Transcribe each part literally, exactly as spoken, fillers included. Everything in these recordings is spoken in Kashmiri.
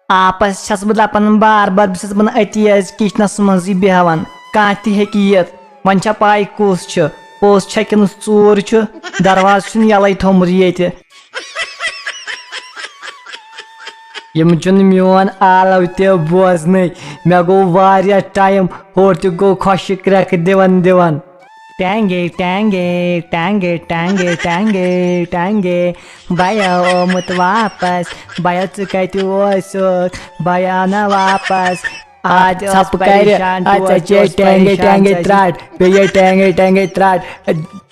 آپس چھَس بہٕ دَپان بار بار، بہٕ چھَس دَپان أتی ٲسۍ کِچنَس منٛزٕے بیٚہوان، کانٛہہ تہِ ہیٚکہِ یِتھ۔ وۄنۍ چھا پاے کُس چھُ، پوٚز چھا کِنہٕ ژوٗر چھُ؟ دروازٕ چھُنہٕ یَلَے تھوٚمُت ییٚتہِ۔ یِم چھِنہٕ میون آلو تہِ بوزنٕے۔ مےٚ گوٚو واریاہ ٹایم، ہورٕ تہِ گوٚو خۄشِک کرٛٮ۪کہٕ دِوان دِوان۔ ٹینگے، ٹینگے، ٹینگے، ٹینگے، ٹینگے، ٹینگے۔ بیا آمُت واپس۔ بیا، ژٕ کتہِ اوسُکھ؟ بیا آو نہ واپس۔ آ، آز ٲس ژھپہٕ کرِ، پریشان، آ، ژےٚ ٹوٹھ چے اوس ٹینگے پریشان، ٹینگے ژےٚ ٲسۍ ترٛٹھ، بیٚیہِ یے ٹینگے ٹینگے ترٛٹھ۔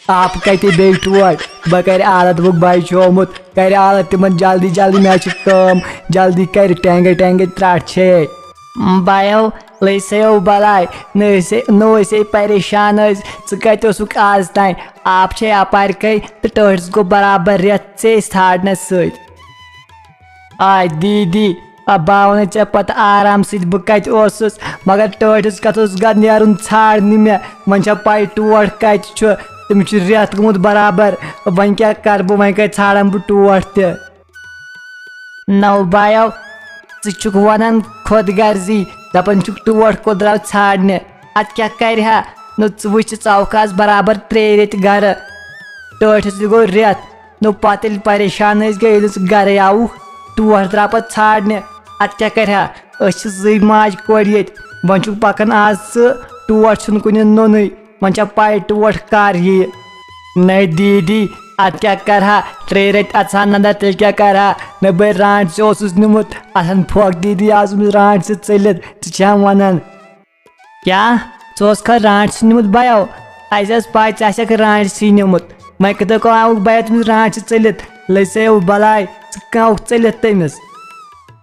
آپہٕ کتہِ بیٚیہِ ٹوٹھ؟ بہٕ کرِ عادت، دوٚپُکھ بَے چھُ آمُت، کرِ عادت تِمن جلدی جلدی، مےٚ چھِ کٲم، جلدی کرِ ٹینگے ٹینگے ترٛٹھ چھے۔ بایو، لٔسیو بلاے، نہ ٲسے، نہ ٲسے پریشان أسۍ، ژٕ کتہِ اوسُکھ آز تام؟ آپ چھے اپارِ کَے تہٕ ٹٲٹھِس گوٚو برابر رٮ۪تھ ژےٚ أسۍ ژھانڈنس سۭتۍ۔ آے دیٖدی، آ، بہٕ آوٕ نہٕ ژےٚ پتہٕ آرام سۭتۍ بہٕ کتہِ اوسُس، مگر ٹٲٹھِس کتھ اوس گا نیرُن ژھانڈنہِ مےٚ، وۄنۍ چھا پاے ٹوٹھ کتہِ چھُ؟ تٔمِس چھُ رٮ۪تھ گوٚمُت برابر، وۄنۍ کیٛاہ کرٕ بہٕ، وۄنۍ کتہِ ژھانڈن بہٕ ٹوٹھ تہِ؟ نو بایو، ژٕ چھُکھ ونان خۄد غرضی، دپان چھُکھ ٹوٹھ کوٚت درٛاو ژھانڈنہِ، اتھ کیٛاہ کرِ ہا؟ نو ژٕ وٕچھ، ژٕ آوُکھ آز برابر ترٛیٚیہِ ریٚتۍ گرٕ، ٹٲٹھِس تہِ گوٚو رٮ۪تھ، نو پتہٕ ییٚلہِ پریشان ٲسۍ گٔے، ییٚلہِ ژٕ گرے آوُکھ، ٹوٹھ درٛاو پتہٕ ژھانڈنہِ، اتھ کیٛاہ کرِ ہا؟ أسۍ چھِ زٕے ماجہِ کورِ ییٚتہِ، وۄنۍ چھُکھ پکان آز ژٕ، ٹوٹھ چھُنہٕ کُنہِ نوٚنُے۔ وۄنۍ چھا پاے ٹوٹھ کر ییہِ؟ نَے دیٖدی، اتھ کیٛاہ کرٕ ہا؟ ترٛیٚیہِ رٮ۪تۍ اژٕ ہا نہ، نہ تیٚلہِ کیٛاہ کرٕ ہا؟ نہ بٔے رانٛٹسہِ اوسُس نیوٗمُت، اتھ ہن پھۄکھ دیٖدی آز أمِس رانٛٹسہِ ژٔلِتھ، ژٕ چھےٚ ونان؟ کیٛاہ؟ ژٕ اوسکھا رانٛٹسہِ نیوٗمُت بَیو؟ اَسہِ ٲس پاے ژٕ آسٮ۪کھ رانٛٹسہِ نیوٗمُت، وۄنۍ کِتھ کٔنۍ آوُکھ بَیو تٔمِس رانٛٹسہِ ژٔلِتھ؟ لٔسے بلاے، ژٕ کَتھ کَنۍ آوُکھ ژٔلِتھ تٔمِس؟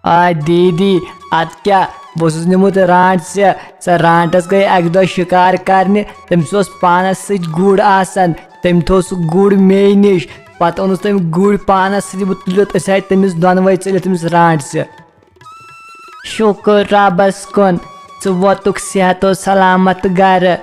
آ دیٖدی، اتھ کیٛاہ؟ بہٕ اوسُس نیوٗمُت رانٛٹسہِ۔ سۄ رانٛٹس گٔے اکہِ دۄہ شِکار کرنہِ، تٔمِس اوس پانس سۭتۍ گُر آسان، تٔمۍ تھوٚو سُہ گُر مے نِش۔ پتہٕ اوٚنُس تٔمۍ گُر پانس سۭتۍ، بہٕ تُلِتھ، أسۍ آے تٔمِس دۄنوَے ژٔلِتھ تٔمِس رانٛٹسہِ۔ شُکُر رۄبس کُن، ژٕ ووتُکھ صحت و سلامت گرٕ۔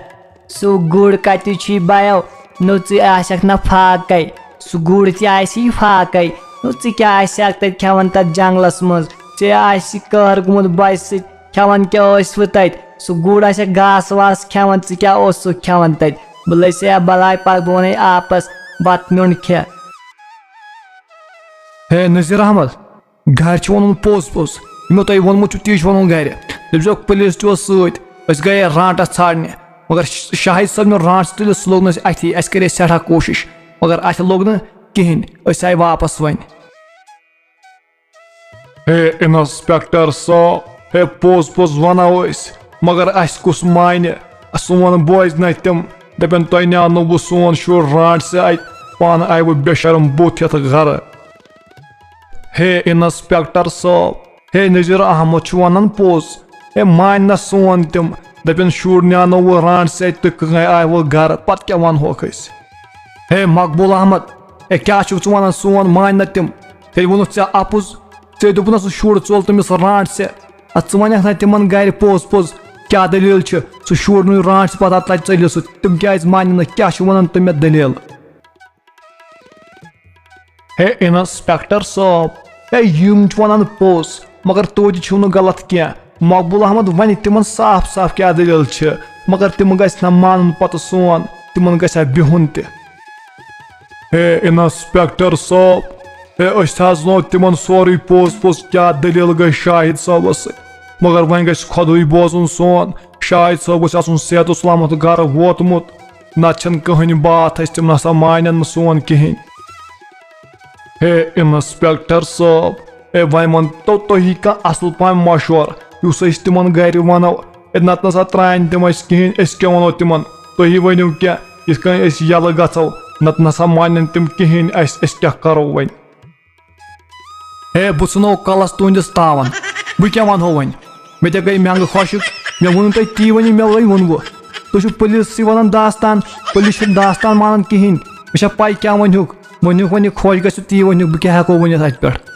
سُہ گُر کتہِ چھُے بَیو؟ نو ژٕ آسکھ نہ فاقے، سُہ گُر تہِ آسی فاقے۔ نو ژٕ کیٛاہ آسکھ تتہِ کھٮ۪وان تتھ جنگلس منٛز؟ ژےٚ آسی قہر گوٚمُت بۄچھِ سۭتۍ، کھٮ۪وان کیٛاہ ٲسوٕ تتہِ؟ سُہ گُر آسہِ گاسہٕ واسہٕ کھٮ۪وان، ژٕ کیٛاہ اوسُکھ کھٮ۪وان تتہِ؟ بہٕ لٔسے بلاے، پکھ بہٕ ونے آپس، بتہٕ میوٚنٛڈ کھےٚ۔ ہے نذیر احمد، گرِ چھُ وَنُن پوٚز پوٚز۔ یِمو تۄہہِ ووٚنمُت چھُ، تی چھُ وَنُن گرِ۔ دٔپۍزیوکھ پُلیٖس تہِ اوس سۭتۍ، أسۍ گٔیے رانٛٹَس ژھانٛڈنہِ، مگر ش-، شاہد صٲب نیوٗ رانٛٹَس تُلِتھ، سُہ لوٚگ نہٕ اَسہِ اَتھی۔ اَسہِ کَرے سٮ۪ٹھاہ کوٗشِش، مگر اَتھِ لوٚگ نہٕ کِہیٖنۍ۔ أسۍ آے واپَس وۄنۍ۔ ہے انسپیکٹر صٲب، ہے پوٚز پوٚز وَنو أسۍ، مگر اَسہِ کُس مانہِ؟ سون بوزِ نہ تِم، دَپن تۄہہِ نیٛانووُ سون شُر رانٛٹَسہِ اَتہِ، پانہٕ آیوٕ بے شرم بُتھ ہٮ۪تھ گرٕ۔ ہے انسپیکٹر صٲب، ہے نذیر احمد چھُ ونان پوٚز۔ ہے مانہِ نہ سون تِم، دپن شُر نیانووُ رانٛٹَسہِ، تُہۍ کٕہٕنۍ آیوٕ گرٕ، پتہٕ کیٛاہ ونہوکھ أسۍ؟ ہے مقبول احمد، ہے کیٛاہ چھُکھ ژٕ ونان؟ سون مانہِ نہ تِم؟ تیٚلہِ ووٚنُتھ ژےٚ اپُز۔ ژےٚ دوٚپُتھ نہ سُہ شُر ژوٚل تٔمِس رانٛٹَسہِ۔ ادٕ ژٕ ونکھ نہ تِمن گرِ پوٚز پوٚز، کیٛاہ دٔلیٖل چھِ؟ سُہ شُر نیوٗ رانٛٹَسہِ، پتہٕ اتھ لٹہِ ژٔلِتھ سُہ۔ تِم کیٛازِ مانن نہٕ؟ کیٛاہ چھِ ونان تِم مےٚ دٔلیٖل؟ ہے انسپیکٹر صٲب، ہے یِم چھِ ونان پوٚز، مگر توتہِ چھِو نہٕ غلط کینٛہہ۔ مقبول احمد ونہِ تِمن صاف صاف کیٛاہ دٔلیٖل چھِ، مگر تِم گژھِ نہ مانُن پتہٕ سون، تِمن گژھِ ہا بِہُن تہِ۔ ہے انسپیکٹر صٲب، ہے أسۍ تہِ حظ ونو تِمن سورُے پوٚز پوٚز کیٛاہ دٔلیٖل گٔے شاہد صٲبس سۭتۍ، مگر وۄنۍ گژھِ خۄدٕے بوزُن سون۔ شاہد صٲب گژھِ آسُن صحت و سلامت گرٕ ووتمُت۔ نتہٕ چھنہٕ کٕہٕنۍ باتھ اسہِ، تِم نسا مانن نہٕ سون کِہینۍ۔ ہے انسپیکٹر صٲب، ہے وۄنۍ ونتو تُہی کانٛہہ اصل پہم مشورٕ، یُس أسۍ تِمن گرِ ونو۔ ہے نتہٕ نسا ترٛاین تِم اسہِ کِہینۍ، أسۍ کیٛاہ ونو تِمن؟ تُہی ؤنِو کینٛہہ، یِتھ کٔنۍ أسۍ یلہٕ گژھو، نتہٕ نسا مانن تِم کِہینۍ اسہِ، أسۍ کیٛاہ کرو وۄنۍ؟ ہے، بہٕ ژھٕنو کلس تُہنٛدِس تاون۔ بہٕ کیٛاہ ونہو وۄنۍ؟ مےٚ تہِ گٔے مٮ۪نٛگہٕ خۄشٕک۔ مےٚ ووٚنوُ تۄہہِ تی وۄنۍ، مےٚ وۄنۍ ووٚنوُ۔ تُہۍ چھِو پُلیٖسسٕے ونان داستان، پُلیٖس چھِنہٕ داستان مانان کِہینۍ۔ مےٚ چھا پَے کیٛاہ ونہوکھ؟ ونہوکھ وۄنۍ یہِ خۄش گژھِ تی ونہوکھ، بہٕ کیٛاہ ہٮ۪کو ؤنِتھ اتھ پٮ۪ٹھ؟